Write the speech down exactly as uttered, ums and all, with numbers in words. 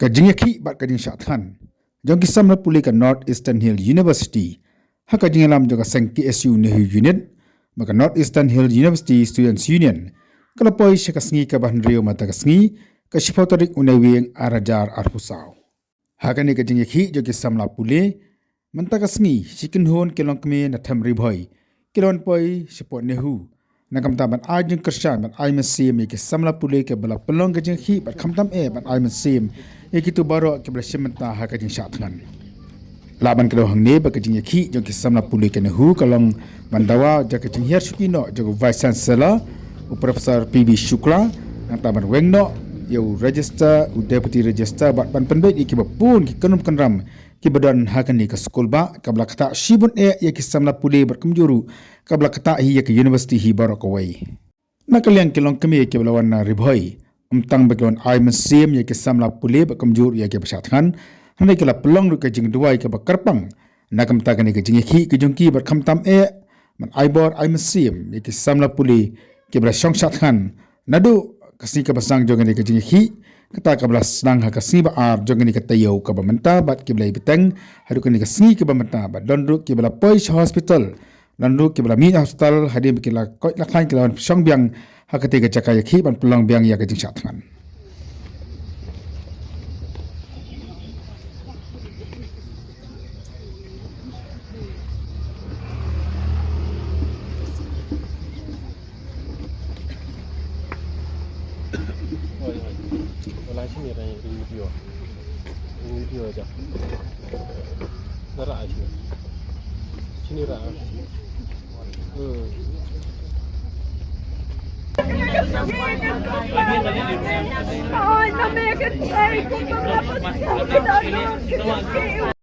Ka jingïakhih bad ka jingshah thngan jong ki samla pule ka North Eastern Hill University ha ka jingïalam jong ka seng K S U NEHU Unit bad ka North Eastern Hill University Students Union ka la poi sha ka sngi kaba hynriew mynta ka sngi, ka shiphew tarik u Naiwieng ar hajar arphew saw. Ha kane ka jingïakhih jong ki samla pule mynta ka sngi, shi kynhun ki longkmie na them Ri Bhoi ki la wan poi shapoh NEHU na ka bynta ban ai jingkyrshan, ban ai mynsiem ïa ki samla pule kiba la pynlong ka jingïakhih bad khamtam eh ban ai mynsiem ïa kito baroh kiba la shim bynta ha ka jingshah thngan. Lah ban kdew hangne ba ka jingïakhih jong ki samla pule ka NEHU ka long ban dawa ïa ka jinghiar shuki noh jong u Vice Chancellor, u Professor P B Shukla, nangta ban weng noh ïa u Registrar, u Deputy Registrar bad ban pynbeit ïa kiba bun ki kynrum kynram kiba don ha kane ka skul ba kaba la ktah shibun eh ïa ki samla pule bad kumjuh ruh kaba la ktah hi ïa ka university hi baroh kawei. Na ka liang ki longkmie kiba la wan na Ri Bhoi, ym tang ba ki la wan ai mynsiem ïa ki samla pule bad kumjuh ruh ïa kiba shah thngan, hynrei ki la pynlong ruh ka jingduwai kaba kyrpang na ka bynta kane ka jingïakhih ka jong ki bad khamtam eh ban ai bor ai mynsiem ïa ki samla pule kiba la shong shah thngan naduh ka sngi kaba sdang jong kane ka jingïakhih, kata kaba la sdang ha ka sngi ba ar jong kane ka taïew kaba mynta bad kiba la ïa bteng haduh kane ka sngi kaba mynta, bad don ruh kiba la poi sha hospital, don ruh kiba la mih na hospital hadien ba ki la koit la khlaiñ, ki la wan shong biang ha katei ka jaka ïakhih ban pynlong biang ïa ka jingshah thngan. Oi, oi. Wala sini ra ring video. Ring video aja. Nara aja. Sini ra. Hmm. Oi, mami, aku tak ikut mama pasal kita.